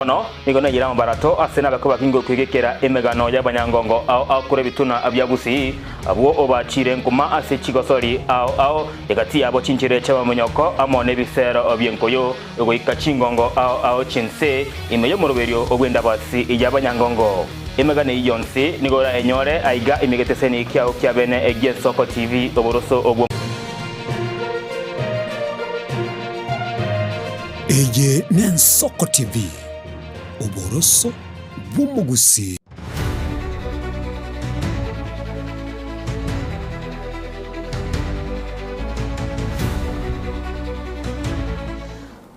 Bono nigo naiyire amabarato ase nabakwe bakinge okwegekera emegano y'abanyangongo ao ao korwa ebituna bia Gusii, abwo obachiire nkuma ase chigosori ao ao, egati yabo chinchera chi'amamonyoko amo nebisero bi'enkoyo, goika chingongo ao ao chi'ense, ime y'omoroberio bw'endabasi y'abanyangongo. Emegano eyio yonsi nigo orayenyore aiga ime egeteseni kiao kia bene gi'Ensoko TV, oboroso obwo. Eye n'Ensoko TV, oboroso bw'omogusii.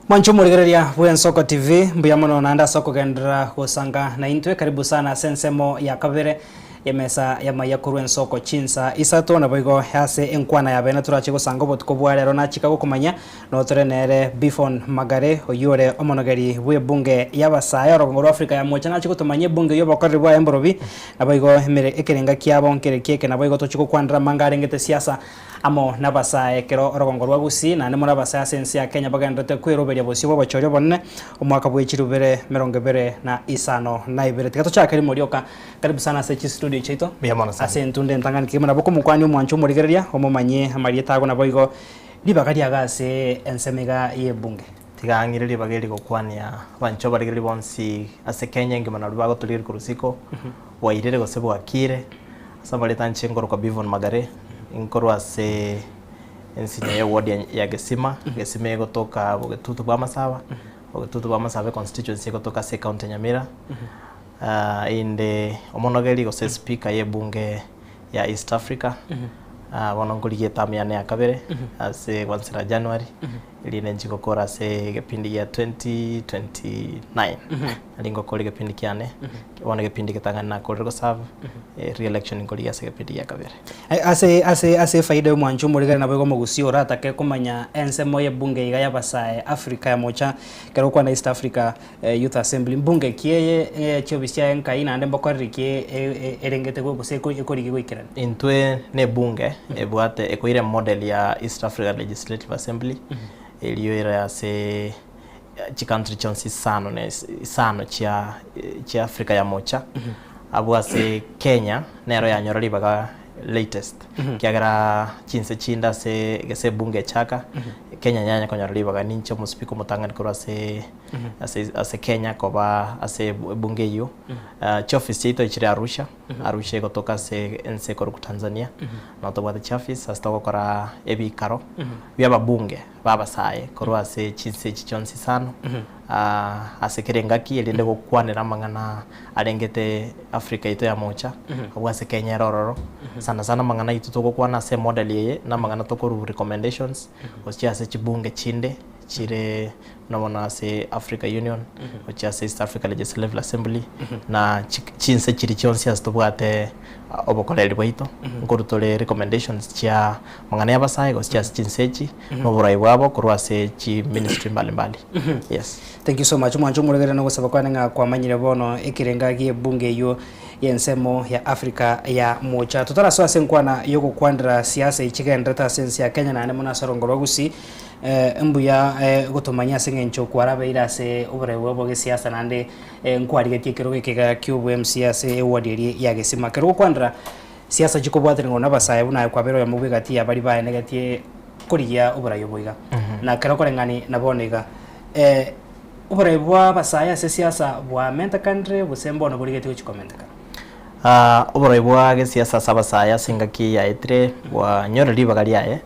Mwanche omorigereria bw'Ensoko TV, mbuya mono naende ase okogenderera gosanga naintwe. Karibu sana ase ensemo ya kabere y'emesa y'amaiya korwa ensoko chinsa isato. Naboigo ase enkwana ya bene torache gosanga obotuko bwa rero nachika gokomanya Notore nere Bifon Magare, oyio ore omonogeri bw'ebunge y'abasae orogongo rwa Africa ya Mocha nache gotomanyia ebunge y'obokoreri bwaye mborobi, naboigo emere ekerenga kiabo nkere kieke naboigo tochie gokwanera amanga arengete siasa amo nabasae ekero orogongo rwa Gusii naende more abasae ase ense ya Kenya bagendererete kweroberia bosio bw'obochori obonene omwaka bwe chirubere 2052. Tiga tochake rimo rioka. Karibu sana ase chistudio chiaito Mbuya mono sana. ase entunda entang'ani kegima nabo okomokwania omwancho omorigereria omomanyie amarieta ago naboigo Ribaga riago ase ensemo iga y'ebunge. Tiga ang'ire ribaga eri gokwania abanchwa abarigereria bonsi ase Kenya engima nario bagotorigereria korwa isiko, bwairire gose bwakire, ase amareta inche nkorokwa Bivon Magare, nkorwa ase ensinyo ya eward ya Gesima, Gesima egotoka bogetutu bwa Masaba, bogetutu bwa Masaba econstituency egotoka ase ecounty ya Nyamira, inde omonogeri gose speaker ya ebunge ya East Africa, bono nkorigia eterm yane ya kabere ase gwansera January, erinde nchi gokora ase egepindi gia 2029, nari ngokora egepindi kiane, bono egepindi getang'ani nakorire goserve, re-election nkorigia ase egepindi gia kabere. Ase ase ase efaida y'omwancho omorigare naboigo omogusii oratake komanya ensemo y'ebunge iga y'abasae Africa ya mocha ekero okwana East Africa Youth Assembly, mbunge ki eye eye chiofisi chiaye nkai naende mbokoreri ki erengete gose ekorigia goikerana? Intwe ne ebunge ebwate ekoire emodel ya East African Legislative Assembly erio ere ase chicountry chionsi isano na isano chia chia Africa ya mocha abwo ase Kenya nero yanyora ribaga latest ekiagera chinse chinde ase gese ebunge echaka Kenya yanya konyora ribaga ninche omospeaker omotang'ani korwa ase ase ase Kenya koba ase ebunge eyio. Chiofisi chiaito chire Arusha, Arusha egotoka ase ense ekorokwa Tanzania, nabo tobwate chiofisi ase togokora ebikaro bia ababunge ba abasae korwa ase chinse echi chionsi isano, ase kera engaki erinde gokwanera amang'ana arengete Africa yaito ya mocha, abwo ase Kenya ere ororo, sana sana amang'ana aito togokwana ase emodel eye, na amang'ana tokorwa recommendations gochia ase chibunge chinde chire buna bono ase Africa Union, gochia ase East Africa Legislative Assembly, na chinse chiria chionsi ase tobwate obokoreri bwaito, nkorwa tore recommendations chia amang'ana ya abasae gose chia ase chinse echi, na oborai bwabo korwa ase chiministry mbali mbali, yes. Thank you so much omwancho omoregereri na ogosaba kwane ng'a kwamanyire bono ekerenga gi'ebunge eyio y'ensemo ya Africa ya mocha. Totarasoa ase enkwana y'ogokwanera siasa echi chigendererete ase ense ya Kenya naende mono ase orongo rwa Gusii, Mbuya gotomanyia ase eng'encho kwarabeire ase oborai bwabo bwa gesiasa naende nkwarigetie ekerogo eke iga ki'obo MC ase eward eria ya Gesima. Ekero gokwanera siasa chikobwatanigwa nabasae buna aye kwabeire oyomo bw'egati ya baria baenegetie korigia oborai obo iga. Na ekero okoreng'ani na bono iga, oborai bwa abasae ase siasa bwamentekanire gose mbono borigetie gochia komentekana? Oborai bwa gesiasa ase abasae ase engaki eye yaetire bwanyorire ribaga riaye.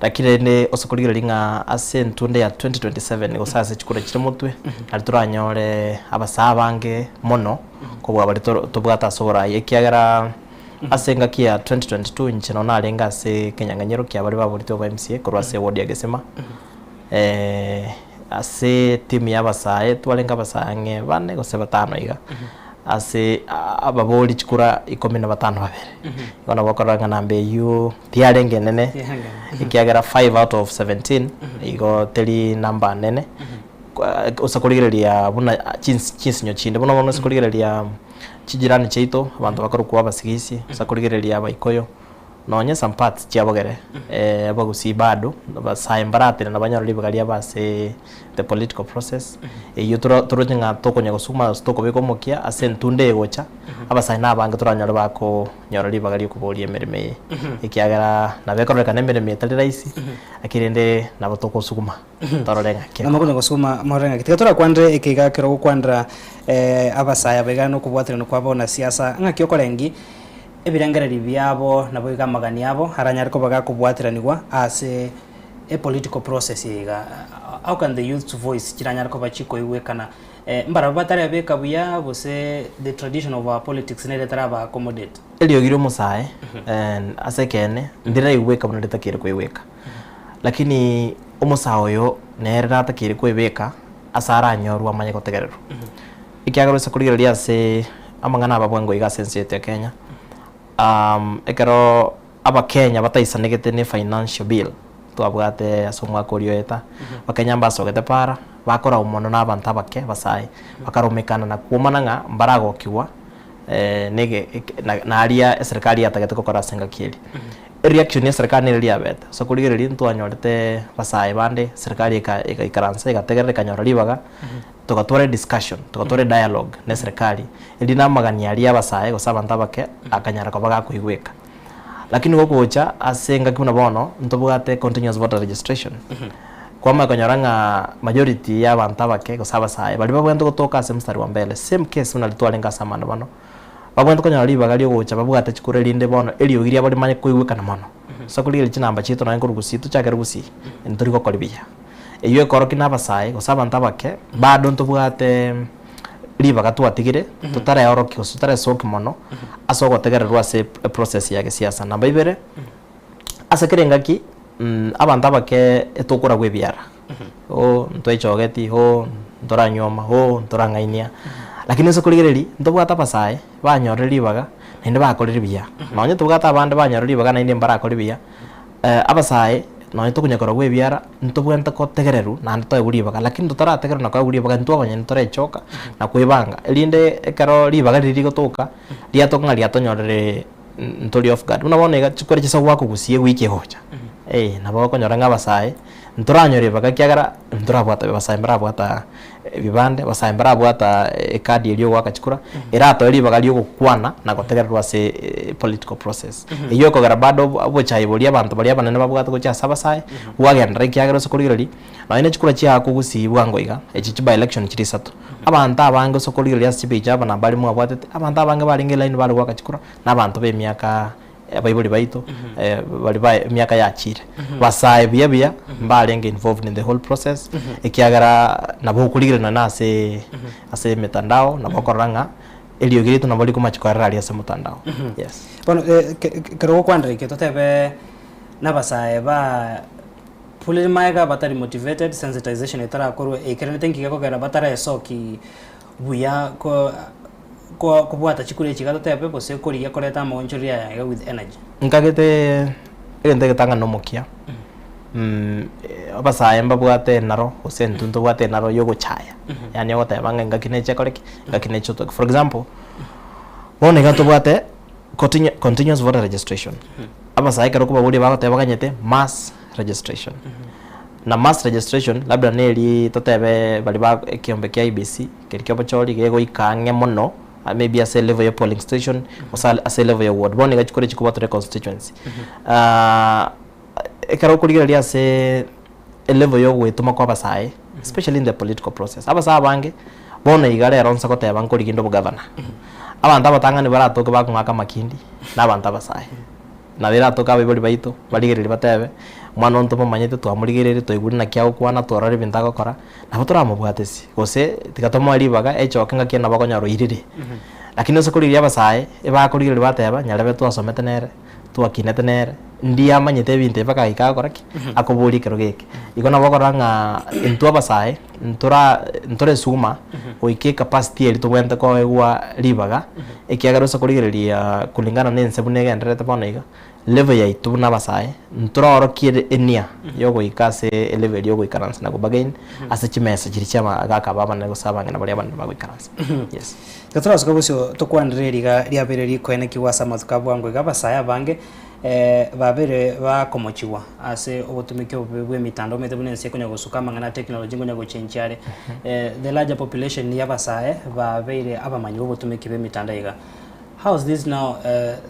Lakini rende ase okorigereria ng'a ase entunda ya 2027 gose ase chikura chire motwe, nari toranyore abasae abange mono kobua baria toro tobwate ase oborai ekiagera ase engaki ya 2022 inche nonye narenge ase ekenyang'anyero kia baria baboretwe oba MCA korwa ase eward ya Gesima, ase etimu ya abasae twarenge abasae ang'e bane gose batano iga. Ase ababori chikura ikomi na batano babere. Igo nabo okorora ng'a namba eyio tiyarenge enene, ekiagera five out of 17 igo teri namba nene, ase korigereria buna chins chinsinyo chinde. Bono bono ase korigereria chijirani chiaito, abanto bakorokwa abasigisi, ase korigereria abaikoyo. Nonye some parts chia bogere abagusii bado abasae mbaratenena banyore ribaga riabo ase the political process eyio toro toroche ng'a tokonya gosukuma gose tokobeka omokia ase entunda egocha abasae na abange toranyore bakonyora ribaga ria okoboria emeremo eye ekiagera nabo ekororekana emeremo etari rahisi lakini rende nabo togosuguma torore ng'aki Nabo mokonya gosuguma morore ng'aki. Tiga torakwanere eke iga ekero ogokwanera abasae aba iga na okobwaterana kwabo na siasa ng'aki okorengi Ebirengererio biabo naboigo amagani abo aranyare koba gakobwateranigwa ase epolitical process eye iga. How can the youth's voice chiranyare koba chikoigwekana? Mbarabwo batarebeka buya gose the tradition of our politics nere etaraba accommodate? Eriogi ri'omosae ase ekeene ndiraigweka buna ritakeire koigweka, lakini omosae oyo nere natakeire koebeka ase aranyorwe amanye gotegererwa. Ekiagera ase korigereria ase amang'ana aba bwango iga ase ense yaito ya Kenya, ekero abakenya bataisanegete ne financial bill twabwate ase omwaka oria oeta, abakenya mbasogete para, bakoragwa mono na abanto abake abasae, bakaromekana na kwomana ng'a mbaragokigwa nege naria eserikari yatagete gokora ase engaki eria. Ereaction ya eserikari nere riabete, ase korigereria ntwanyorete abasae bande, eserikari eka egaikaransa egategerera ekanyora ribaga. Togatwara ediscussion, togatwara edialogue ne serikali, erio na amagani aria abasae gose abanto abake akanyara koba gakoigweka. Lakini gogocha ase engaki buna bono, ntobwate continuous voter registration, kwamanya konyora ng'a majority ya abanto abake gose abasae baria babwenerete gotoka ase mstari wa mbele, same case buna riria twarenge ase amaandamano, babwenerete konyora ribaga ria ogocha babwate chikura erinde bono eriogi riabo rimanye koigwekana mono. Ase korigereria chinamba chiaito nonye korwa gusii tochakere gusii, ntori gokora buya. Eyio ekorokia na abasae gose abanto abake bado ntobwate ribaga twatigire totareorokia gose totaresokia mono ase ogotegererwa ase eprocess ya gesiasa. Namba ibere, ase kera engaki abanto abake etokoragwa ebiara, oh ntwechogeti, oh ntoranyuoma, oh ntorang'ainia, lakini ase korigereria ntobwate abasae banyorire ribaga naende bakorire buya. Nonye tobwate abande banyorire ribaga naende mbarakore buya. Abasae, nonya tokonya korwa ebiara, ntobwenerete kotegererwa naende toegwe ribaga, lakini totarategererwa na koegwa ribaga intwe abanyene torechoka na kwebanga, erinde ekero ribaga riria rigotoka, riatoka ng'a riatonyorire ntori off guard. Buna bono iga chikore chise goaka ogosie ewiki egocha, eh, nabo okonyora ng'a abasae, ntoranyore ribaga ekiagera ntorabwata abasae mbarabwata ebibande, abasae mbarabwata ekadi eria ogoaka chikura, eratoe ribaga ria ogokwana na gotegererwa ase political process. Eyio ekogera bado obochai boria abanto baria abanene babwate gochia ase abasae, bwagenderera ekiagera ase korigereria, nonye ne chikura chiaakwa gusii bwango iga, echi chi by election chire isato, abanto abange ase okorigereria ase chipicha aba nabo baria mwabwatete, abanto abange barenge line bare goaka chikura, na abanto ba emiaka abaibori baito baria ba emiaka yachire, basae buya buya mbarenge involved in the whole process, ekiagera nabo okorigerana na ase ase emitandao nabo okorora ng'a eriogi riaito nabo rikomachi koerera aria ase omotandao, yes. Bono ekero ogokwanera ekio totebe nabasae ba purire magega batari motivated, sensitization etarakorwa eikeranete nki gekogera bataraesoki buya ko. Kobwata chikura echi iga totebe gose korigia koreta amaonchoreria aya iga with energy. Nkagete egento egetang'ani na omokia, abasae mbabwate enaro gose intwe ntobwate enaro ya ogochaya, yaani ogoteba ng'a engaki neche ekore ki, engaki neche otoke. For example, bono iga tobwate continuous voter registration, abasae ekero okobaboria bagoteba baganyete mass registration. Na mass registration labda neri totebe baria ba ekiombe kia IEBC, Keria ki'obochori gegoika ang'e mono, maybe ase elevel ya polling station, gose ase elevel ya ward. Bono iga chikore chikobatore constituency. Ekero okorigereria ase elevel ya ogoetoma kwa abasae, especially in the political process, abasae abange bono iga rero nse goteba nkorigia inde obogavana. Abanto abatang'ani baratoke bakong'aka amakindi, na abanto abasae. Nabo eratoke abaibori baito barigererie batebe, Omwana oo ntomomanyete, twamorigereirie, twaigure naki agokwana, twarora ebinto agokora, nabo toramobwatesi, gose tiga tomoe ribaga echoke ngaki ere nabo akonyora oirire. Lakini ase korigereria abasae, ebakorigereria bateba, nyarebe twasomete nere, twakinete nere, ndiye amanyete ebinto ebi mpaka agaika agokora ki? Akoboria ekero geke. Igo nabo okorora ng'a intwe abasae, ntora ntoresuma goika ecapacity eria tobwenerete koegwa ribaga, ekiagera ase korigereria kulingana na ense buna egendererete bono iga, level yaito buna abasae, ntoraorokie enia ya ogoika ase elevel eria ya ogoikaransa na gobargain ase chimesa chiria chia abagaka aba abanene gose abang'ina baria abanene bagoikaransa, yes. Iga torasuke bosio tokwanere riga riabeire rikoenekigwa ase amatuko a bwango iga abasae abange. Babere bakomochigwa ase obotumiki obobe bw'emitandao omanyete buna ense ekonya gosuka amang'ana a technology nkonya gochenchia are. The larger population y'abasae babeire abamanyi b'obotumiki bw'emitandao iga. How is this now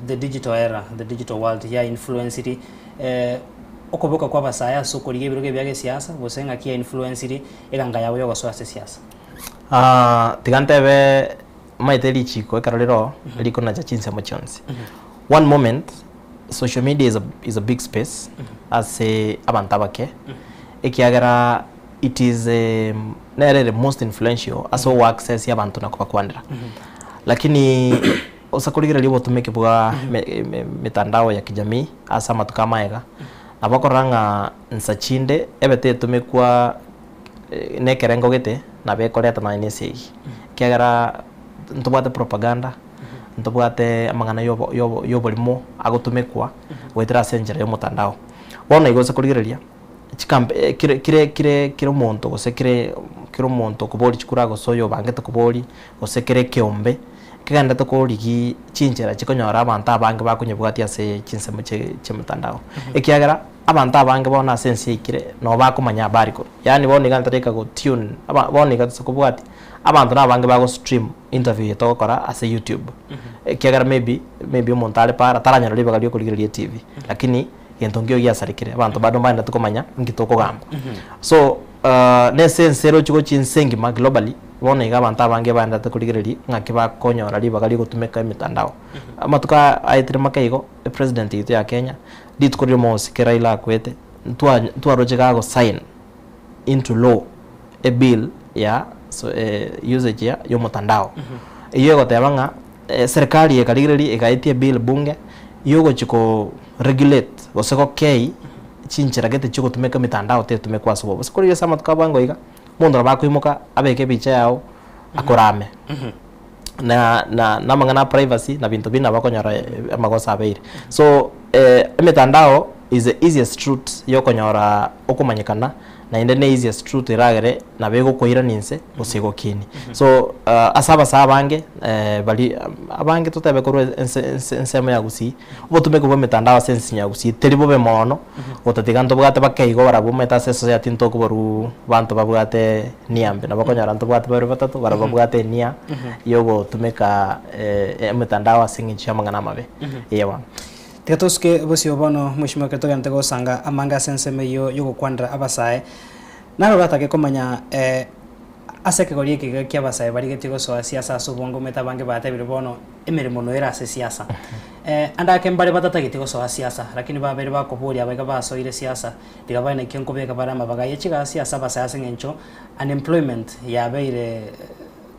the digital era, the digital world ya influenciri okoboka kwa abasae ase okorigia ebirogo ebia gesiasa gose ng'aki ya influenciri eganga yabo yogosoa ase esiasa? Tiga ntebe Omanyete richiko ekero rire oo, rikonacha chinsemo chionsi. One moment, social media is a, is a big space ase abanto abake, ekiagera it is nere ere most influential ase ogoaccess abanto na kobakwanera. Lakini ase korigereria obotumeki bwa me- me- mitandao ya kijamii ase amatuko amaega, nabo okorora ng'a nsa chinde ebete etumekwa nekerengo gete nabo ekoreta nonya na esegi, ekiagera ntobwate propaganda, ntobwate amang'ana yobo yobo yoborimo agotumekwa goetera ase enchera ya omotandao. Bono igo ase korigereria, chikamp kere kere kere kera omonto gose kere kera omonto okoboria chikura gose oyobangete koboria, gose kera ekeombe, kegenderete korigia chinchera chikonyora abanto abange bakonyebwatia ase chinsemo chia chiamotandao. Ekiagera. Abanto abange bono ase ense yaikire nabo bakomanya habari korwa. Yaani bono iga ntareka go tune aba bono iga tose kobwatia, abanto nabange bago stream interview eye togokora ase youtube. Ekiagera maybe, maybe omonto are para taranyora ribaga ria okorigereria etv, lakini gento nkeiyo giasarekire, abanto bado mbaendete komanya nki tokogamba. So nese ense erochi gochia ense engima globally, bono iga abanto abange baendete korigereria ng'aki bakonyora ribaga rigotumeka emitandao. Amatuko aya aetire make igo, epresident yaito ya Kenya, Rituko ri'omosike Raila akwete, ntwa ntwaroche gago sign into law e bill ya so usage ya y'omotandao. Eyio egoteba ng'a serikali ekarigereria egaetia ebill bunge yogochi ko regulate gose gokei chinchera gete chiogotumeka emitandao tetumekwa ase obobe. Ase korigereria ase amatuko abwango iga, omonto nabo akoimoka abeke ebicha yao akorame. Na na na amang'ana a privacy na binto binde nabo okonyora amagoso abeire. So emitandao is the easiest route ya okonyora okomanyekana naende ne easiest route eragere nabo egokoirania inse gose egokinie. So ase abasae abange baria abange totebe korwa ense ense ensemo ya gusii, obotumeki bwa emitandao ase ensinyo ya gusii teri bobe mono, gotatiga ntobwate bake igo barabwo omanyete ase esociety ntokoborwa banto babwate nia mbe, nabo okonyora ntobwate babere batato barabwo babwate enia yogotumeka emitandao ase eng'encho ya amang'ana amabe, eeh bono. Tiga tosuke bosio bono mweshimiwa ekero togenderete gosanga amange ase ensemo eyio yogokwanera abasae. Naro oratake komanya ase ekegori eke iga kiabasae barigetie gosoa siasa ase obonge omanyete abange batebire bono emeremo noyo ere ase siasa. Ande ake mbare batatageti gosoa siasa lakini babeire bakoboria aba iga basoire siasa tiga bae nakio nkobeka bare amabaga aye chigasi ase abasae ase eng'encho unemployment yabeire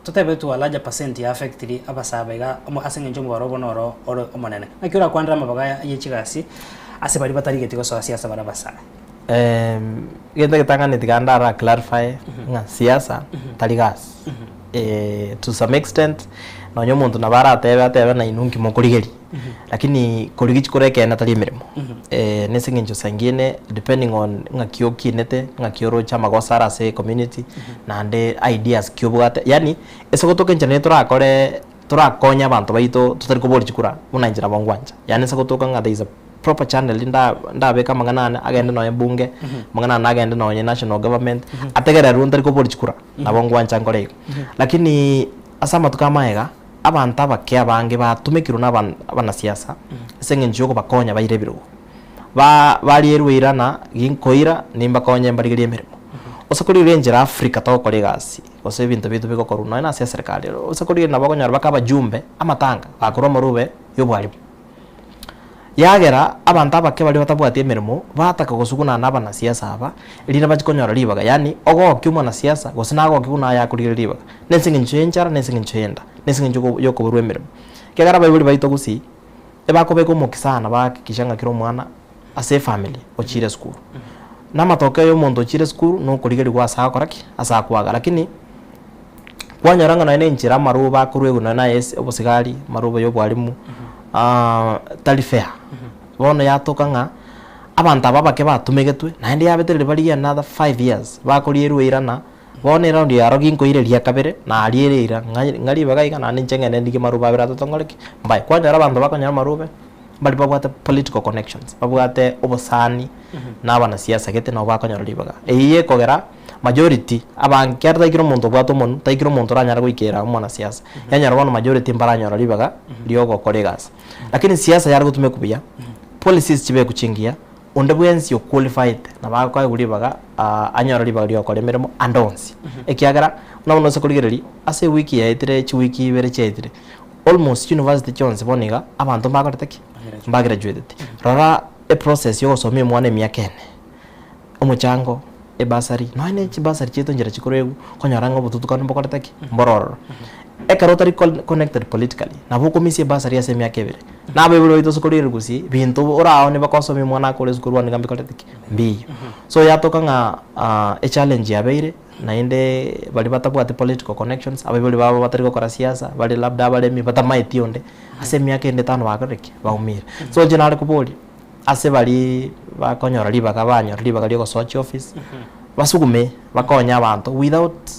totebe to a larger percent ya affectiri abasae aba iga ase eng'encho omobaro obo noro ore omonene. Naki orakwanere amabaga aya ye chigasi ase baria batarigeti gosoa siasa bare abasae? Egento egetang'ani tiga ndara clarify ng'a siasa tari gasi. To some extent nonye omonto nabo aratebe atebe ng'a inwe nki mokorigeria, lakini korigia chikura ekeene tari emeremo. Na ase eng'encho saa ingine depending on ng'aki okinete, ng'aki oroche amagoso are ase ecommunity, naende ideas ki obwate, yaani ase gotoka enchera nigo torakore torakonye abanto baito totari koboria chikura buna inche nabo ngwancha. Yaani ase gotoka ng'a there is a proper channel nda ndabeke amang'ana ane agende nonye bunge, amang'ana ane agende nonye national government, ategererwe ntari koboria chikura, nabo ngwancha nkore igo. Lakini ase amatuko amaega, abanto abake abange batumekirwe na aban abanasiasa ase eng'encho ya okobakonya baire ebirogo. Ba barierwe eira na ginkoira nimbakonye mbarigerie emeremo. Ase korigereria enchera Africa togokora egasi, gose ebinto biaito bigokorwa nonye na ase eserekari, ase korigereria nabo okonyora mpaka abajumbe, amatanga, bakorwa amarube ya obwarimu. Yagera abanto abake baria batabwati emeremo, bataka gosuguna na abanasiasa aba, erinde bachie konyora ribaga, yaani ogokia omwanasiasa gose nagokia buna aye akorigereria ribaga, na ase eng'encho y'enchara, na ase eng'encho y'enda, na ase eng'encho ya okoborwa emeremo. Ekiagera abaibori baito gusii, ebakobeka omokia sana bahakikisha ng'a kera omwana ase efamiri ochire esukuru. Na amatokeo ya omonto ochire esukuru, na okorigerigwa ase agokora ki? Ase akwaga. Lakini, kwanyora ng'a nonye na enchera amaroba akorwa igoro nonye na ase obosigari, amaroba ya obwarimu, tari fair. Bono yatoka ng'a abanto aba abake batumegetwe, naende yabetereria barigie another five years, bakorierwa eira na bono eround yaro ginkoira eria kabere, nariire eira ng'a ng'a ribaga iga naende inche ng'ende ndigie marobe abere atato nkore ki? Mbae. Kwanyora abanto bakonyora amarube. Mbari babwate political connections, babwate obosani na abanasiasa gete nabo bakonyora ribaga. Eyio ekogera majority abange kiagera taikire omonto obwate omonu, taikire omonto oranyare goikera omwanasiasa, yanyora bono majority mbaranyora ribaga riogokora egasi. Lakini siasa yare gotumekwa buya, policies chibekwe chingiya, onde bwensi oqualified nabo akoegwa ribaga anyore ribaga riogokora emeremo ande onsi. Ekiagera buna bono ase korigereria, ase ewiki yaetire chiwiki ibere chiaetire, almost chiuniversity chionsi bono iga, abanto mbakorete ki? Mbagraduateti. Rora eprocess ya ogosomia omwana emiaka ene, omochango, ebursary, nonya ne chibursary chiaito enchera chikoregwa, okonyora ng'a obotutukanu mbokorete ki? Mboro ororo. Ekero otari connected politically, nabo okomisia ebursary ase emiaka ebere. Na abaibori baito ase korigereria gusii, binto oraone bakosomia omwana akore esukuru bono iga mbikorete ki? Mbiyo. So yatoka ng'a echallenge yabeire, naende baria batabwati political connections, abaibori babo batari gokora siasa, bare labda abaremi batamaeti onde, ase emiaka ende etano bakorire ki? Baumire. So inche nare koboria, ase baria bakonyora ribaga banyora ribaga ria ogosoa chiofisi, basugume bakonye abanto without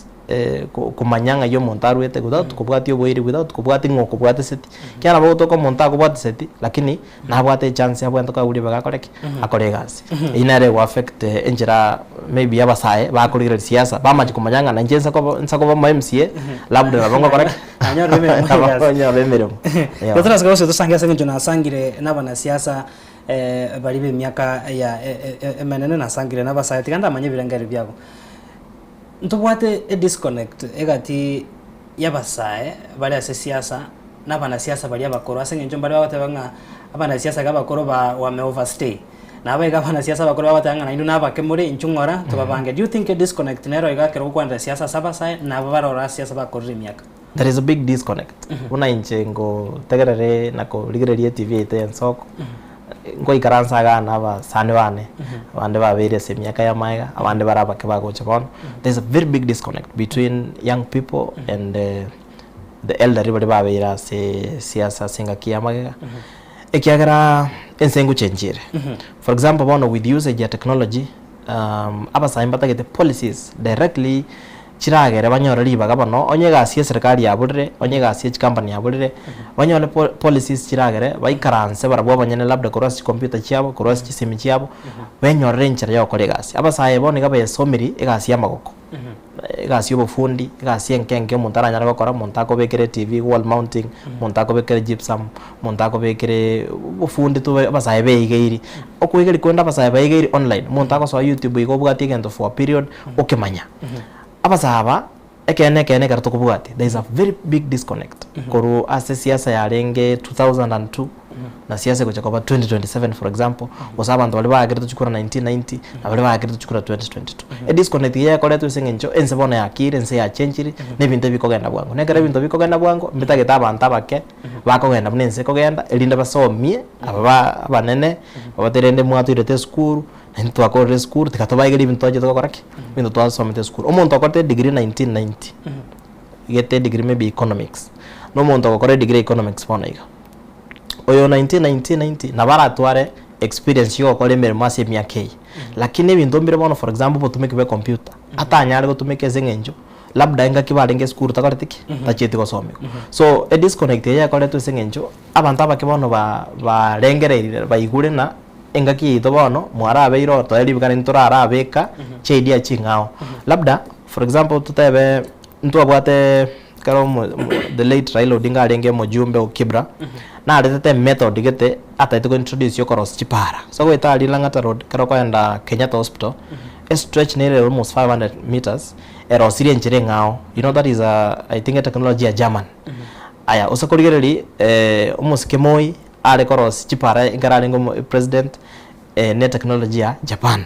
komanya ng'ai omonto arwete, without kobwatia oboiri, without kobwatia ng'a okobwateseti, ekiagera nabo ogotoka omonto akobwateseti, lakini nabwate echance abwenerete koegwa ribaga akore ki? Akore egasi. Eyio nere ego affect enchera maybe abasae bakorigereria siasa, bamanya komanya ng'a nainche nsa koba nsa koba omo MCA, labda nabo ngokora ki? Nanyore emeremo Nabo egasi. nkonyora emeremo. Yeah. Totarasika gose tosange ase eng'encho nasangire na abanasiasa baria ba emiaka ya emenene nasangire na abasae tiga ndamanye ebirengererio biabo. Ntobwate edisconnect egati y'abasae bare ase siasa na abanasiasa baria abakoro ase eng'encho mbare bagoteba ng'a abanasiasa iga abakoro ba wame overstay. Nabo iga abanasiasa abakoro bagoteba ng'a naintwe nabake more inchuo ng'ora tobabange. Do you think edisconnect nero iga ekero gokwanera siasa ase abasae nabo barore ase siasa bakorire emiaka? There is a big disconnect. Buna inche ngotegerere na korigereria etv yaito ya ensoko, ngoikaransa igaa na abasani bane, abande babeire ase emiaka ya magega, abande bare abake bagocha bono. There is a very big disconnect between young people and the elderly baria babeire ase siasa ase engaki ya magega, ekiagera ense ngochenchia ere. For example bono with usage ya technology, abasae mbatagete policies directly chiragere banyore ribaga bono, onye egasi ya eserekari yaborire, onye egasi ya chikampani yaborire, banyore po policies chiragere baikaranse barabwo abanyene labda korwa ase chicomputer chiabo, korwa ase chisimi chiabo, benyorere enchera ya gokora egasi. Abasae bono iga baesomirie egasi ya amagoko, egasi ya obofundi, egasi enke enke omonto aranyare gokora, omonto akobekere etv, wall mounting, omonto akobekere gypsum, omonto akobekere obofundi tu abasae beigeiri. Okoigeria korende abasae baigeiri online, omonto agosoa youtube iga obwati egento for a period, okemanya. Abasae aba, ekeene ekeene ekero tokobwatia, there is a very big disconnect korwa ase siasa yarenge 2002 na siasa egocha koba 2027 for example, gose abanto baria baakerete chikura 1990 na baria baakerete chikura 2022. Edisconnect eye yakoretwe ase eng'encho ense bono yakire, ense yachenchiri, na ebinto ebikogenda bwango. Na ekero ebinto bikogenda bwango, mbitagete abanto abake bakogenda buna ense ekogenda, erinde basomie aba ba abanene, babatebi rende mwatoirete esukuru, Naintwe twakorire esukuru, tiga tobaigerie ebinto twachete gokora ki? Ebinto twasomete esukuru. Omonto okorete edegree 1990, gete edegree maybe economics, na omonto ogokora edegree economics bono iga. Oyo 1990 90 nabo aratware experience ya ogokora emeremo ase emiaka eye. Lakini ebinto mbire bono for example obotumeki bwa ecomputer, atanyare gotumeka ase eng'encho labda engaki barenge esukuru takoreti ki? Tachieti gosomiwa. So edisconnect eye yakoretwe ase eng'encho abanto abake bono ba barengereire baigure ng'a Engaki yaito bono mwarabeire otoe ribuga naende torarabeka chiidea ching'ao. Labda for example totebe ntwabwate ekero omo the late Raila Odinga arenge omojumbe o Kibra, naretete emethod gete atagete ko introduce okorosia chipara. So goeta aria Lang'ata road ekero okoenda Kenyatta hospital, estretch nere almost 500 meters, erosirie enchera eng'ao, you know that is a I think etechnology ya German. Aya ase korigereria omosike Moi are korosia chipara ekero arenge omo president ne technology ya Japan.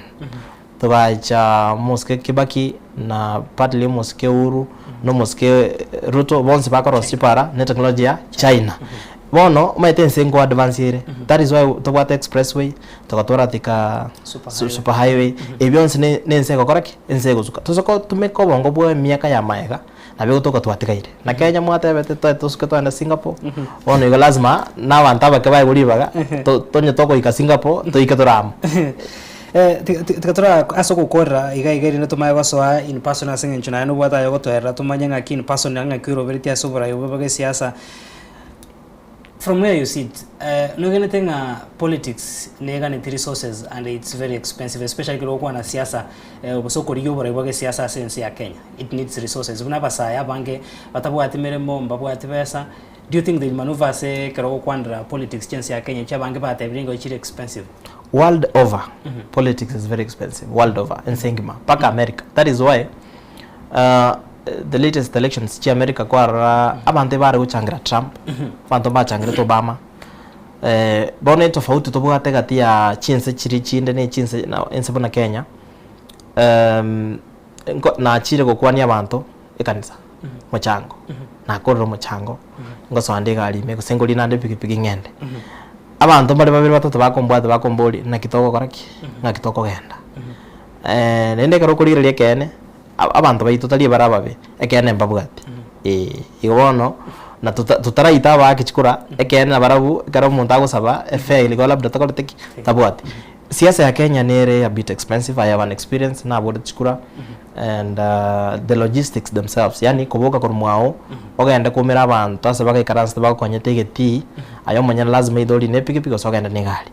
Togacha omosike Kibaki na partly omosike Uhuru na omosike Ruto bonsi bakorosia chipara ne technology ya China. Bono omanyete ense nko advance ere that is why tobwate expressway togatwara Thika Super highway. super highway ebi bionsi ne ense egokora ki? Ense egosuka. Tosa gotumeka obongo bwa emiaka ya maega. Nabo egotoka twatigaire. Na Kenya mwatebete toe tosuke togende Singapore, bono igo lazima na abanto abake baegwe ribaga, to- tonye togoika Singapore, toike tore amo. Tiga tora ase ogokorera iga iga erinde tomanye gosoa in person ase eng'encho naye nobwate aye ogotoerera tomanye ng'aki in person ng'aki oroberetie ase oborai obo bwa gesiasa. From where you sit, noegenete ng'a politics neganeti resources and it's very expensive especially ekero ogokwana siasa gose okorigia oborai bwa gesiasa ase ense ya Kenya, it needs resources. Buna abasae abange batabwati meremo, mbabwati besa, do you think they will manoeuvre ase ekero ogokwanera politics chia ense ya Kenya echio abange batebire ng'a chire expensive? World over, politics is very expensive, world over, ense engima, mpaka America. That is why the latest elections chia America kwarora abanto ebare gochangira Trump, abanto mbachangerete Obama, bono etofauti tobwate gati ya chinse chiria chinde na echinse na ense buna Kenya, nko nachire gokwania abanto ekanisa, mochango, nakorire omochango, ngosoa nde egari ime gose ngorina ande epikipiki ng'ende. Abanto mbare babere batato bakombwata bakomboria naki togokora ki? Ng'aki tokogenda? Naende ekero okorigereria ekeene, abanto baito tari ebare ababe, ekeene mbabwati, eh. Igo bono, na tota totaraita abaaki chikura, ekeene nabarabwo ekero omonto agosaba efare igo labda takoreti ki? Tabwati. Siasa ya Kenya nere a bit expensive, I have an experience naborete chikura and the logistics themselves, yaani koboka korwa mwao, ogende koumera abanto ase bagaikaransete bagokonyete egetii, aye omonyene lazima either orine epikipiki gose ogende na egari.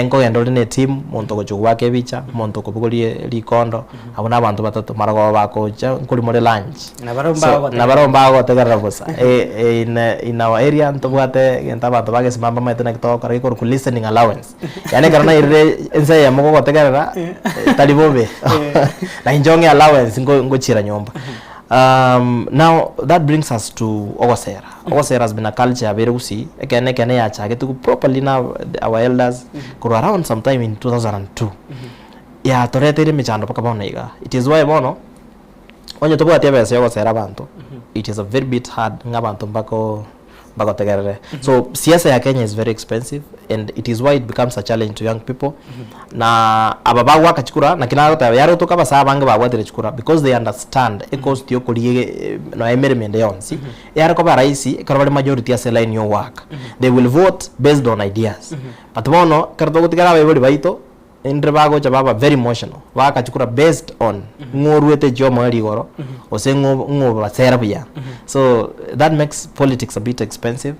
Nkogenda ore na etimu, omonto ogochia goaka ebicha, omonto okobogoria rikondo, abwo na abanto batato, marogoba bagocha nkoria more lunch. Nabarabwo So, mbagotegerera. nabarabwo mbagotegerera bosa. In in our area ntobwate egento abanto bagesimama bamaete naki togokora gekorokwa listening allowance. Yaani ekero nairire ense eyemo gogotegerera, tari bobe. Na inche ong'e allowance nko ngochiera nyomba. Now that brings us to ogosera. Ogosera has been a culture yabeire gusii, ekeene ekeene yachagete properly na our elders korwa around sometime in 2002. Yatoreteire emechando mpaka bono igaa. It is why bono, onye tobwati ebesa ya ogosera abanto, it is a very bit hard ng'a abanto mbako mbagotegerere. So siasa ya Kenya is very expensive and it is why it becomes a challenge to young people. Na aba bagoaka chikura, naki nagoteba yare gotoka abasae abange babwatire chikura because they understand ecost ya okorigia ege nonya emeremo ende yonsi, yare koba rahisi ekero bare majority ase line ya ogoaka. They will vote based on ideas. But bono, ekero togotigara abaibori baito, Rende bagocha baba very emotional, baaka chikura based on ng'o oruete chiomoerio igoro, gose ng'o ng'o obasera buya. So that makes politics a bit expensive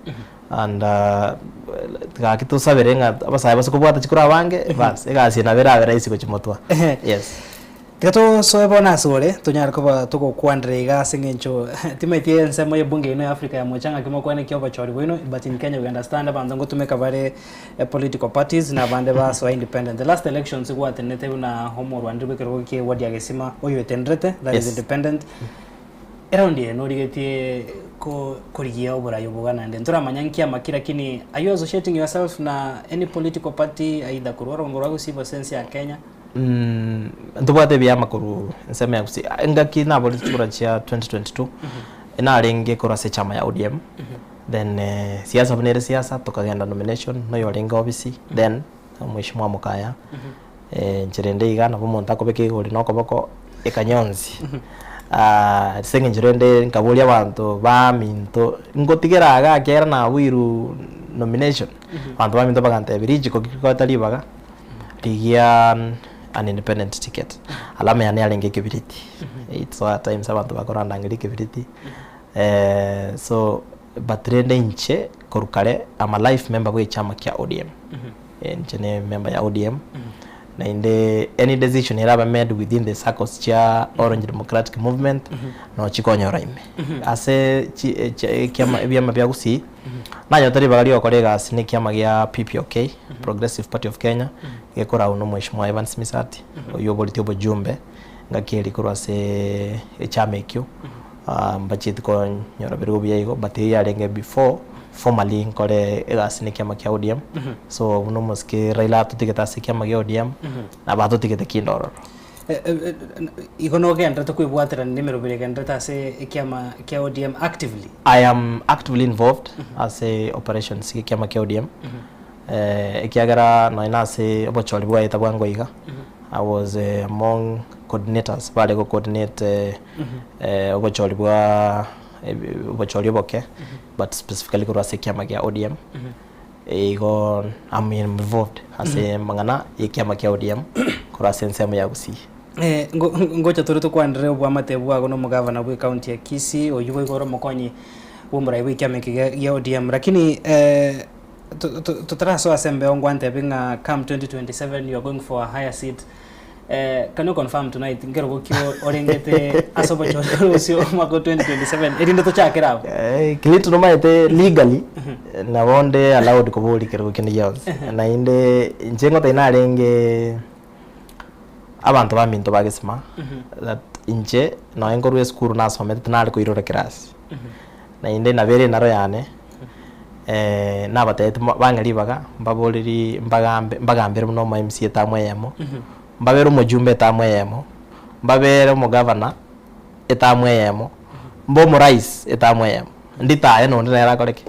and gaki tosabere ng'a abasae base kobwata chikura abange, bas egasi eye nabo erabe rahisi gochimotwa. Yes. Tiga tosoe bono ase ore, tonyare koba togokwanera iga ase eng'encho timaeti ensemo y'ebunge ino ya Africa ya mocha ng'aki mokwane ki obochori bwaino, but in Kenya we understand abanto ngotumeka bare political parties na abande basoa independent. The last elections gwatenenete buna omorwaneri bw'ekerogo kie ward ya Gesima oyoetenderete, that is Yes. independent. Eraundi eye norigetie ko korigia oborai obo iga naende ntoramanya nki amaki lakini are you associating yourself na any political party either korwa orongo rwa Gusii gose ense ya Kenya? Ntobwate ebiama korwa ensemo ya Gusii. Engaki naborete chikura chia 2022, narenge korwa ase echama ya ODM, then siasa buna ere siasa, tokagenda nomination, na oyorenge ofisi, then omweshimiwa Mokaya, inche rende iga nabo omonto akobeka igori na okoboko ekanyonsi. Ase eng'encho rende nkaboria abanto baminto, ngotigera iga ekiagera nabuirwe nomination, abanto baminto bagantebia richiko rigoeta ribaga. Rigia an independent ticket. Alama yane yarenge ekebiriti. It's at times abanto bakorandangeria ekebiriti. So but rende inche korwa kare I'm a life member bwa echama kia ODM. Inche ne member ya ODM. Naende any decision erabe made within the circles chia Orange Democratic Movement, nochikonyora ime. Ase chi chi ekiama ebiama bia Gusii. Nanyete ribaga ri'ogokora egasi nekiama gia PPOK, Progressive Party of Kenya, gekoragwa n'Omweshimiwa Evans Misati, oyio oboretie obojumbe ngaki eria korwa ase echiama ekio, mbachieti konyora birigo buya igo, but eyio yarenge before formally nkore egasi nekiama kia ODM, so buna omosike Raila atotigete ase ekiama gia ODM, nabo atotigete kinde ororo. Igo nogenderete kwebwaterania nemeroberi egenderete ase ekiama kia ODM actively? I am actively involved ase operations gie ekiama kia ODM ekiagera nonya na ase obochori bwaeta bwango iga I was among coordinators bare go coordinate obochori bwa obochori oboke but specifically korwa ase ekiama gia ODM. Igo am involved ase amang'ana y'ekiama kia ODM korwa ase ensemo ya Gusii. Ngocha tore tokwanere obwamate bwago na omogavana bwe county ya Kisii, oyio boigo ore omokonyi. bw'omorai bw'ekiama eke gia ODM. Lakini totarasoa ase embeo ngwantebi ng'a come 2027 you are going for a higher seat. Can you confirm tonight nkerogo ki orengete ase obochori ore bosio omwaka o 2027 erinde tochakere abwo? Clinton omanyete legally nabo nde allowed koboria kerogo kende gionsi. Naende inche ngotebi narenge abanto baminto ba Gesima that inche nonye nkorwa esukuru nasomete tinare koirora class. Naende nabere enaro yane nabatebetie bang'e ribaga mbaborerie mbagambe mbagambere buna omo MC etamu eyemo, mbabere omojumbe etamu eyemo, mbabere omogavana etamu eyemo, mbe omorais etamu eyemo, nditaye nonde nere akore ki?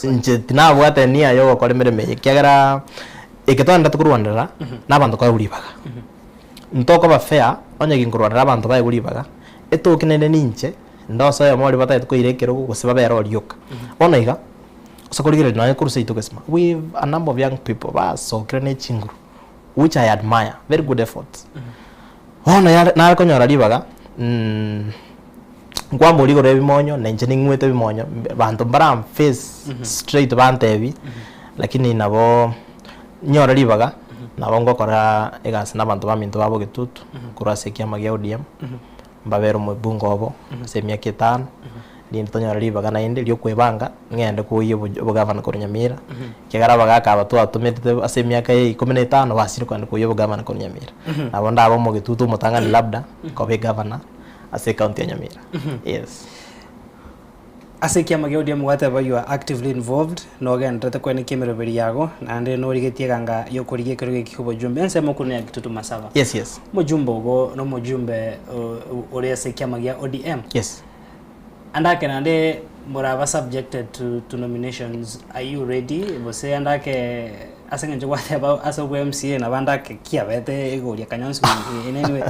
Inche tinabwate nia ya ogokora emeremo eye ekiagera eke twaendete korwanerera na abanto koegwa ribaga. Ntokoba fair onye ginkorwanera abanto baegwe ribaga, etoki naende ninche Ndosa oyomo oria batagete koira ekerogo gose babere oria oka. Bono iga, ase korigereria nonye korwa seito gesima, we've a number of young people basokire ne chinguru which I admire, very good efforts. Bono yare nare konyora ribaga nkwamboria igoro ebimonyo na inche ning'wete ebimonyo, banto mbara face straight bantebi, lakini nabo nyore ribaga nabo ngokora egasi na abanto baminto ba Bogetutu korwa ase ekiama gia ODM. Mbabere omobungo obo ase emiaka etano, rinde tonyore ribaga naende riokwebanga ng'ende koyia obogavana korwa Nyamira, ekiagera abagaka aba twatomerete ase emiaka ya ikomi na etano basire kogenda koyia obogavana korwa Nyamira. Nabo ndabe omogetutu omotang'ani labda koba egavana ase ecounty ya Nyamira, yes. Ase ekiama gia ODM gwateba you are actively involved, nogendererete koenekia emeroberi yago, naende norigetie eganga yokorigia ekerogo eki ki'obojumbe. Ensemo okure neya Kitutu Masaba. Yes, yes. Omojumbe ogo nomojumbe ore ase ekiama gia ODM. Yes. Ande ake naende moraba subjected to, to nominations, are you ready? Gose ande ake ase eng'encho gwateba ase obwa MCA nabo ande ake kiabete egoria kanyonsi in any way.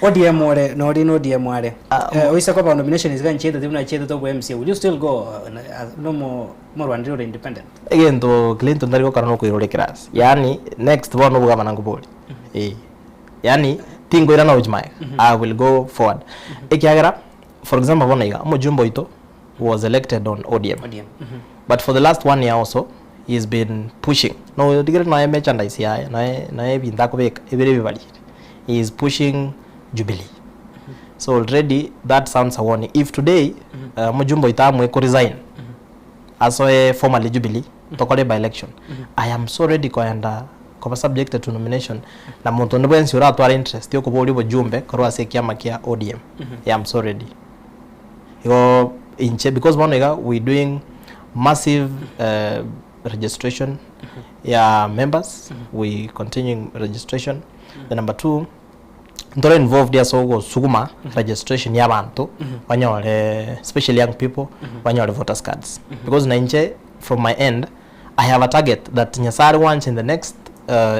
ODM ore nori na ODM are. Eh, oise koba nomination iga nchietete buna chietete obwa MCA, will you still go nomo morwanire ore independent? Egento Clinton tari gokora nokoirora eclass yaani next bono obogavana nkobori eh yaani tinkoirana gochia magega I will go forward ekiagera for example bono iga omojumbe oito was elected on ODM ODM. but for the last one year also he has been pushing notigere nonya merchandise yaye noe noe ebinto akobeka ebire ebibariri he is pushing Jubilee so already that sounds a warning if today omojumbe oito amwe ko resign asoe formally Jubilee tokore by election I am so ready koenda koba subjected to nomination na monto onde bwensi oratware interest yokoboria obojumbe korwa ase ekiama kia ODM I am so ready igo inche because bono iga we doing massive registration ya members we continuing registration then number two ntore involved ase ogosuguma registration ya abanto banyore especially young people banyore voters cards because na inche from my end I have a target that Nyasaye are gwancha in the next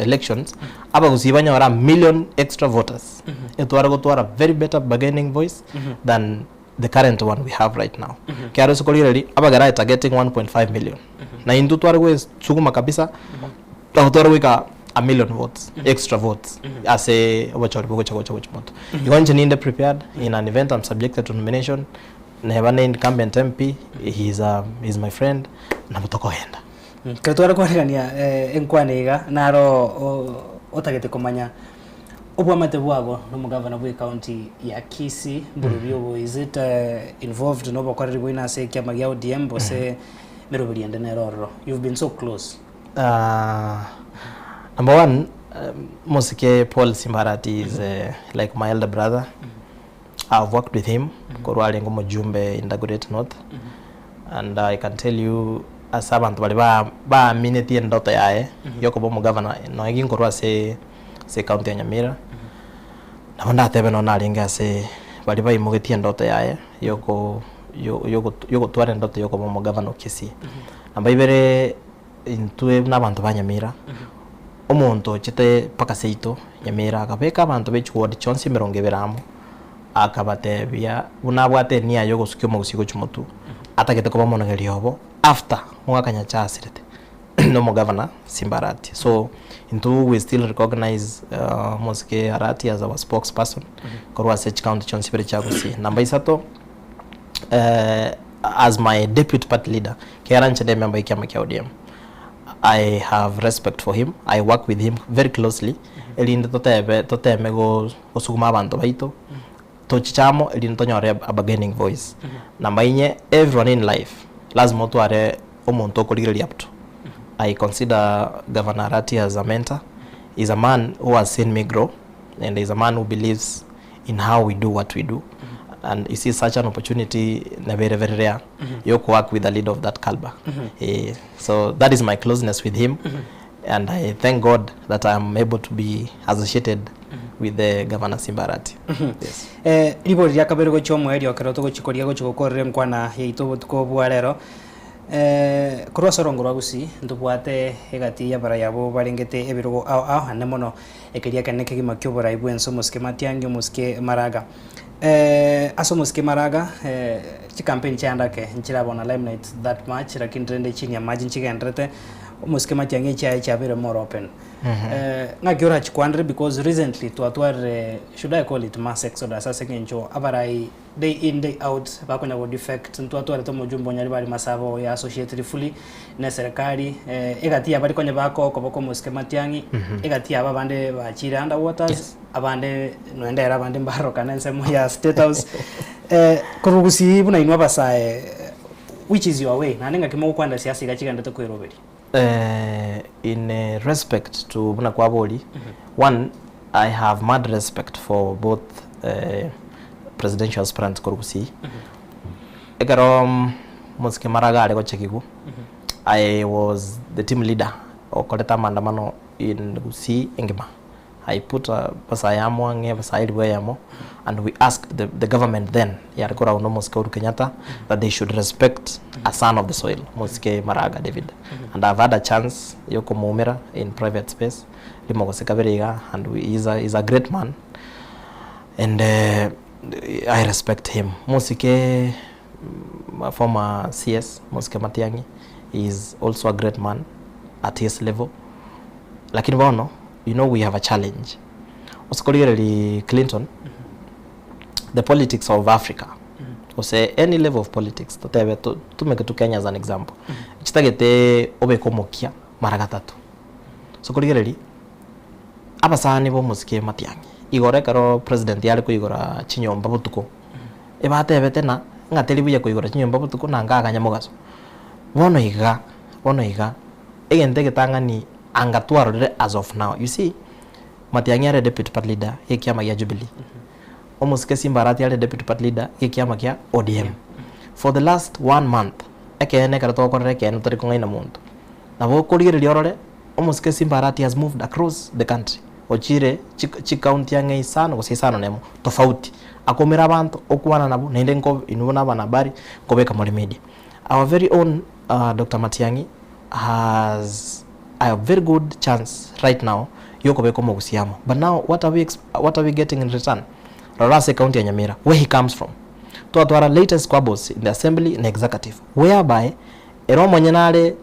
elections abagusii banyore a million extra voters etware gotwara very better bargaining voice than the current one we have right now. Ekiagera ase korigereria abagere are targeting 1.5 million na intwe tware gwesuguma kabisa nabo tware goika a million votes extra votes ase obochori bogocha gocha gochia moto. Igo inche ninde prepared in an event I'm subjected to nomination neba ne incumbent MP he is a he is my friend nabo tokogenda. Ekero tware kwarigania enkwana iga naro otagete komanya Obwamate bwabo nomogavana bw'ecounty ya Kisii mborobio obo is it involved nobokoreri bwaino ase ekiama gia ODM gose meroberi ende nere ororo you've been so close. Number one mosike Paul Simbarati is like my elder brother I've worked with him korwa arenge omojumbe in Dagoretti North and I can tell you ase abanto baria ba baaminetie endoto yaye yokoba omogavana nonya ginkorwa ase ase ecounty ya Nyamira, nabo ndatebe nonya narenge ase baria baimogetie endoto yaye yoko yo yogotwara endoto yokoba omogavana o Kisii. Namba ibere intwe buna abanto ba Nyamira, omonto ochete mpaka seito Nyamira akabeka abanto be chiward chionsi emerongo ebere amo, akabatebia buna abwate enia yogosukia omogusii gochia motwe, atagete koba omonogeri obo after omogaka Nyachae asirete. na omogavana Simba Arati. So intwe we still recognize omosike Arati as our spokesperson korwa ase chicounty chionsi ibere chia Gusii. Namba isato. As my deputy party leader, kera inche nde member y'ekiama kia ODM, I have respect for him, I work with him very closely, erinde totebe toteme go gosuguma abanto baito, tochiche amo erinde tonyore a bargaining voice. Namba inye, everyone in life lazima otware omonto okorigereria up to. I consider Governor Arati as a mentor, he's a man who has seen me grow and he's a man who believes in how we do what we do and you see such an opportunity very very rare you work with a leader of that caliber Eh, so that is my closeness with him and i thank god that i am able to be associated with the governor Simba Arati yes Eh, ribori ria kabere gochia omoerio ekero togochia koria gochia gokorera enkwana yaito obotuko bwa rero eh, korwa ase orongo rwa Gusii ntobwate egati y'abarai abwo barengete ebirogo ao ao ande mono Ekeria ekenene kegima ki'oborai bw'ense omosike Matiang'i, omosike Maraga. Ase omosike Maraga, chikampeni chiaye ndake nchiraba on a limelight that much, lakini rende chini ya maji nchigenderete, omosike Matiang'i echiaye chiabeire more open. Ng'aki orachikwanere because recently twatwarire, should I call it mass exodus ase eng'encho abarai day in day out bakonya go defect ntwatwarete omojumbe o Nyaribari Masaba oyo associated fully ne serikali egati yabo konya bakoa okoboko omosike Matiang'i egati yabo abande bachire under waters Yes. abande noende ere abande mbarorokana ensemo ya state house korwa gusii buna inwe abasae which is your way naende ng'aki mogokwanera siasa iga chigenderete koeroberia. In respect to buna kwabori, one I have mad respect for both presidential aspirants korwa Gusii. Ekero Mosike Maraga are gochekigwa, I was the team leader okorete amaandamano in Gusii engima. I put abasae amo ang'e abasae elifu eyemo and we asked the, the government then yare koragwa na omosike Uhuru Kenyatta that they should respect a son of the soil omosike Maraga David and I've had a chance yokomoumera in private space rimo gose kabere iga and we, he's a, he's a great man and uh, I respect him mosike mm, former CS mosike Matiang'i he is also a great man at his level Lakini bono you know we have a challenge. Ase korigereria Clinton, the politics of Africa, gose any level of politics, totebe to- tumeke tu Kenya as an example, chitagete obeke omokia mara gatato. So korigereria, abasani ba omosike Matiang'i, igoro ekero president yare koigora chinyomba botuko, ebatebete na ng'a teri buya koigora chinyomba botuko na nkaganya mogaso. Bono iga, bono iga, Egento egetang'ani anga twarorire as of now, you see, Matiang'i are deputy party leader y'ekiama gia Jubilee, Omosike Simba Arati are deputy party leader y'ekiama kia ODM. For the last one month, ekeene ekero togokorera ekeene totari kong'aina monto, nabo okorigereria orore Omosike Simba Arati has moved across the country, ochire chi chicounty ang'e isano gose isano na emo tofauti, akomera abanto, okwana nabwo naende nko inwe buna abanahabari nkobeka more media. Our very own Doctor Matiang'i has a very good chance right now yokobeka omogusia amo but now what are we, what are we getting in return? Rora ase ecounty ya Nyamira where he comes from twatwara latest squabbles in the assembly na executive whereby ere omonyene are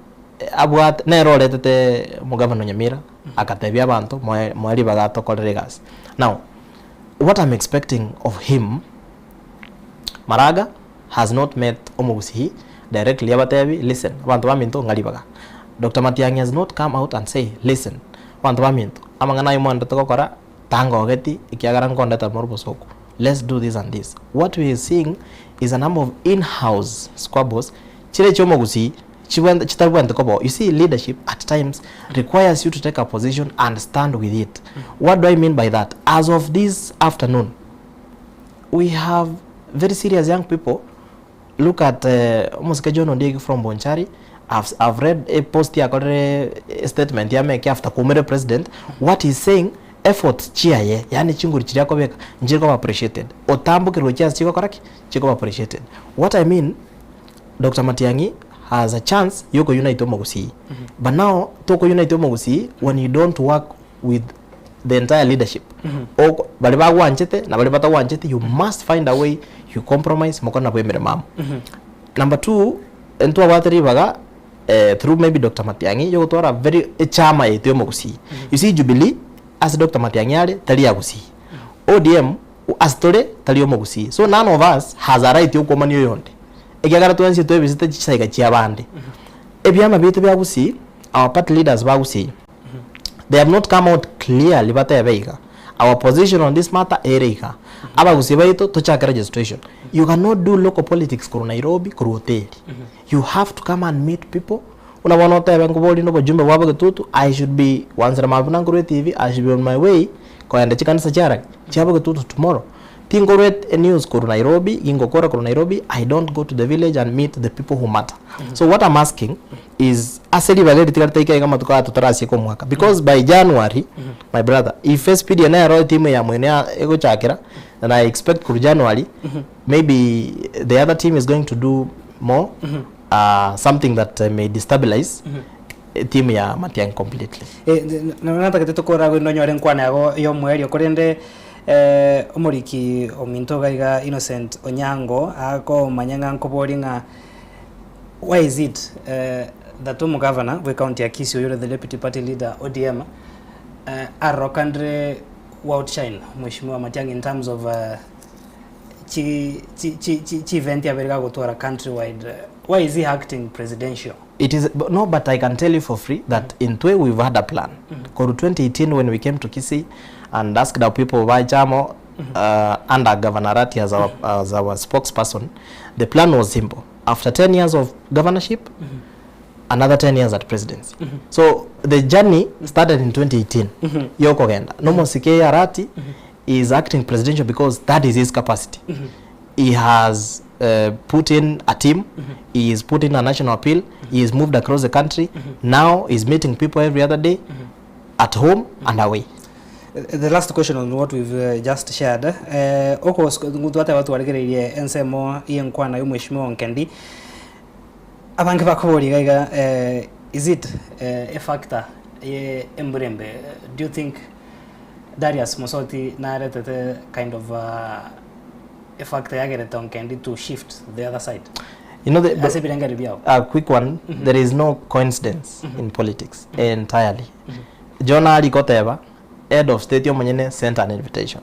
abwate nere oretete omogavana o Nyamira agatebia abanto moe moe ribaga atokorere egasi. Now what I'm expecting of him Maraga has not met omogusii directly abatebi listen abanto baminto ng'a ribaga. Doctor Matiang'i has not come out and say listen abanto baminto amang'ana ayio mwanderete gokora tangogeti ekiagera nkondeta more obosoku let's do this and this. What we are seeing is a number of in house squabbles chire chia omogusii chibwente chitabwente koba oo. You see leadership at times requires you to take a position and stand with it. What do I mean by that? As of this afternoon we have very serious young people look at uh, omosike John Ondieki from Bonchari I've, I've read a post yakorire a statement yameke after kumire president what he's saying efforts chiaye yani chinguru chiria akobeka nchiri koba appreciated otambokirwe chiase chigokora ki chikoba appreciated what I mean Dr. Matiang'i has a chance yoko unite omogusii but now toko unite omogusii when you don't work with the entire leadership Oko- baria bagwanchete na baria batagwancheti you must find a way you compromise mokore nabwo emeremo amo number two ntwabwate ribaga eh, through maybe Dr. Matiang'i yogotwara very echama yaito ya omogusii you see Jubilee ase Dr. Matiang'i are tari ya gusii ODM ase tore tari omogusii so none of us has a right yokwomania oyonde. Ekiagera twensi twebisete chisaiga chia abande. Ebiama biaito bia Gusii, our party leaders ba Gusii, they have not come out clearly batebe iga, our position on this matter ere iga. Abagusii baito tochake registration. You cannot do local politics korwa Nairobi, korwa hoteli. You have to come and meet people, buna bono otebe nkoborie na obojumbe bwa Bogetutu, I should be gwanchera mambia buna nkorwa etv, I should be on my way kogenda chikanisa chiara ki? Chia Bogetutu tomorrow. Tinkorwa enews korwa Nairobi, gingokora korwa Nairobi, I don't go to the village and meet the people who matter. So what I'm asking is ase ribaga eri tiga ritaike iga amatuko aya totarasieka omwaka because by January my brother if SPDA nero etimu ya mwene ya egochakera then I expect korwa January maybe the other team is going to do more uh, something that uh, may destabilize etimu ya Matiang'i completely. Eh, natagete tokora goinda onyore nkwana yago ya omoerio korende eh, omoriki ominto iga iga Innocent Onyango akomanya ng'a nkoborie ng'a why is it eh, that omogavana bwe county ya Kisii oyore the deputy party leader ODM eh, arorokandire outshine Mheshimiwa Matiang'i in terms of eh, chi chi chi chi chi event yabere gagotwara countrywide eh, why is he acting presidential? It is no, but I can tell you for free that in Twe we've had a plan. Koru 2018 when we came to Kisii and asked our people Bajamo under Governor Arati as our, as our spokesperson, the plan was simple. After 10 years of governorship, another 10 years at presidency. So the journey started in 2018. Yokogenda. Nomosike Arati is acting presidential because that is his capacity. He has put in a team, he is put in a national appeal, he is moved across the country. Now he's meeting people every other day, at home and away. The last question on what we've just shared eh, oko twateba twarigereirie ensemo y'enkwana y'omweshimiwa Nkendi abange bakoboria iga iga eh, is it eh, a factor ye embura embe do you think Darius Mosoti naretete kind of uh, a factor yagerete Onkendi to shift the other side You know, the, ase ebirengererio biao a quick one, there is no coincidence in politics entirely. John Ali Koteba, head of state omonyene sent an invitation.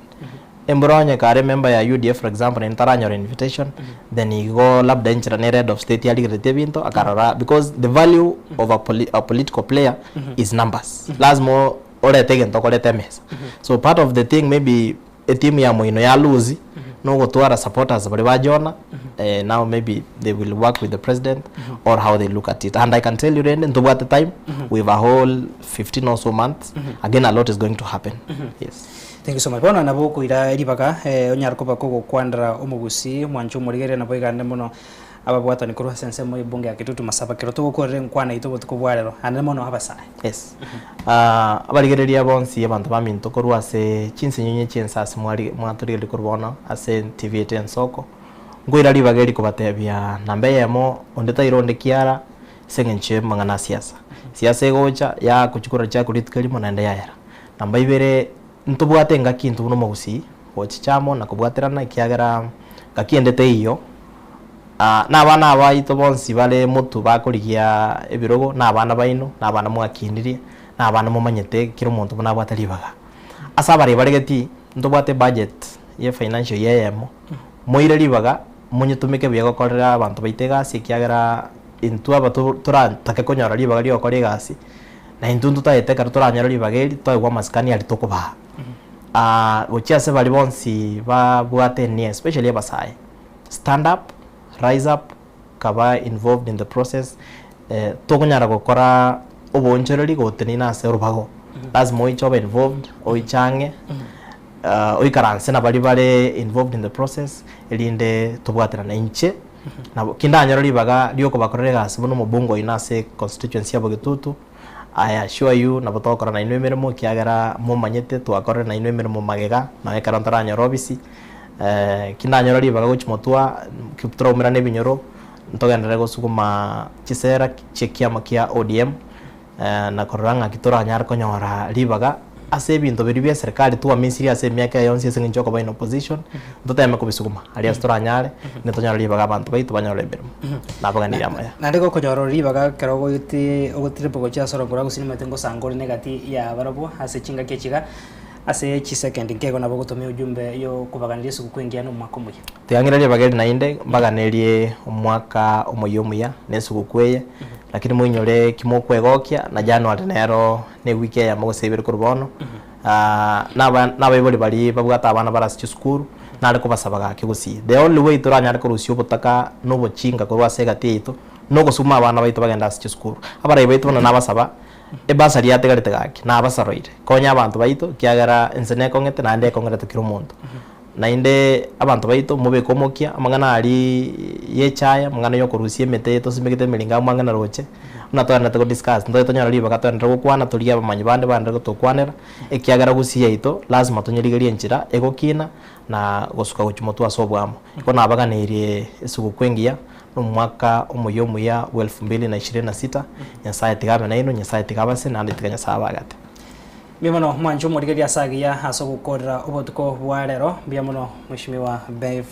Embura onye kare member ya UDF for example ntaranyora invitation, then igo labda enchera nere head of state yarigeretie ebinto akarora because the value of a, poli a political player is numbers. Lazima orete egento okorete emesa. So part of the thing maybe etimu ya moino ya lose nogotwara supporters baria ba Jonah eh, now maybe they will work with the president or how they look at it and I can tell you rende ntobwate time we have a whole 15 or so months again a lot is going to happen yes Thank you so much. Bono nabo okoira ribaga eh, onyare koba kogokwanera omogusi mwanche omorigereria nabo igande mono ababwatani korwa ase ensemo y'ebunge ya Kitutu Masaba kero togokorera enkwana yaito obotuko bwa rero ande mono abasae. Yes. Ah, abarigereria bonsi abanto baminto korwa ase chinsinyo chi'ense ase mwari mwatorigereria korwa bono ase TV yaito y'ensoko, nkoira ribaga eri kobatebia namba eyemo onde taira onde kiara ase eng'encho y'amang'ana a siasa. Siasa egocha yagochia chiakorwa rituko erimo naende yaera. Namba ibere, ntobwate engaki intwe buna omogusii gochicha amo na kobwaterana ekiagera ngaki ende teiyo. Na abana abaito bonsi bare motwe bakorigia ebirogo, na abana baino, na abana mwakinirie, na abana momanyete kera omonto buna abwate ribaga. Ase abaria bare getii, ntobwate ebudget ye financial year eyemo, moire ribaga monyetumeke buya gokorera abanto baito egasi ekiagera intwe aba toratake konyora ribaga ria ogokora egasi, na intwe ntotagete ekero toranyore ribaga eri toegwe amasikani aria tokobaa. Gochia ase baria bonsi babwate enia especially abasae. Stand up, rise up, kaba involved in the process, eh, tokonyara gokora oboonchoreri gotenena ase orobago. Lazima oiche obe involved, oiche ang'e, ah, oikaranse na baria bare involved in the process, erinde tobwaterane. Inche, nabo kindanyore ribaga riokobakorera egasi buna omobunge oino ase constituency ya Bogetutu, I assure you nabo togokora nainwe emeremo ekiagera momanyete twakorire nainwe emeremo magega, nonye ekero ntaranyora obisi, Kindanyore ribaga gochia motwa, toraumerane ebinyoro, ntogenderere gosuguma chisera chi'ekiama kia ODM, na korora ng'aki toranyare konyora ribaga ase ebinto biria bia eserekari twamisirie ase emiaka eye yonsi ase eng'encho yokoba in opposition, ntoteme kobisuguma aria ase toranyare, naende tonyore ribaga abanto baito banyore emeremo. Nabaganirie amaya. Naende gokonyora ore ribaga ekero ogotirimba gochia ase orogoro gose nimanyete ngosanga ore negati ya barabwo ase chingaki echi iga. Ase chisekendi nkeigo nabo ogotomia ujumbe y'okobaganeria esuguku engiya na omwaka omoyia. Tiga ng'ire ribaga eri naende mbaganerie omwaka omoyia omuya na esuguku eye, lakini moinyore ki mokwegokia na January nero na ewiki eyemo gose ibere korwa bono, naba nabaibori baria babwate abana bare ase chisukuru, nare kobasaba gaki gosii. The only way toranyare korusia obotaka na obochinga korwa ase egati yaito, na ogosuma abana baito bagende ase chisukuru. Abarai baito buna nabasaba, Ebasari yatigarete gaki, nabasaroire. Konya abanto baito, ekiagera ense nekong'ete naende ekong'erete kera omonto. Naende abanto baito mobeke omokia, amang'ana aria y'echaye, amang'ana y'okorusia emete tosimegete emeringa amo ang'e na roche, buna togenderete go discuss, ntoche tonyore ribaga togenderere gokwana torigie abamanyi bande bagenderere gotokwanera, ekiagera gusii yaito lazima tonyerigerie enchera egokina na gosuka gochia motwe ase oboamo. Igo nabaganeirie esuguku engiya, na omwaka omoyia omuya bwa elfu mbili na ishirini na sita, Nyasaye tiga abe nainwe, Nyasaye tiga abase, naende tiga Nyasaye abagate. Mbuya mono mwanche omorigereria ase agiya ase ogokorera obotuko bwa rero. Mbuya mono Mheshimiwa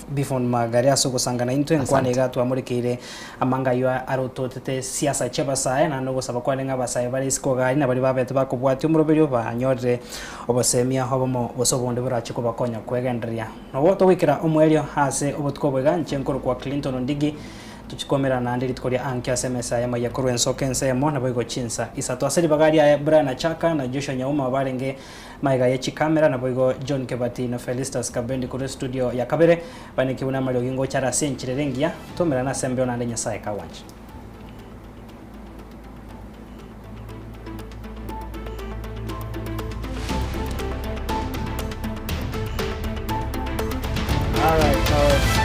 Beaphon Magare ase ogosanga naintwe enkwana Asante. iga twamorekeire amanga ayio arototete siasa chi'abasae naende ogosaba kwane ng'a abasae bare isiko iga aria na baria babete bakobwatia omoroberio banyorire obosemia obomo gose obonde borache kobakonya kwegendereria. Nabo togoikera omoerio ase obotuko obo iga, inche nkorokwa Clinton Ondigi, tochikomerana naende rituko ria ankio ase emesa y'amaiga korwa ensoko ensemo, naboigo chinsa isato. Ase ribaga riaye Brian Achaka na Joshua Nyauma barenge magega ye chikamera, naboigo John Kebati na Felistus Kabendi korwa estudio ya kabere, baineki buna amariogi ngocha are ase enchera ere engiya, tomerane ase embeo naende Nyasae kagwancha. Alright, alright.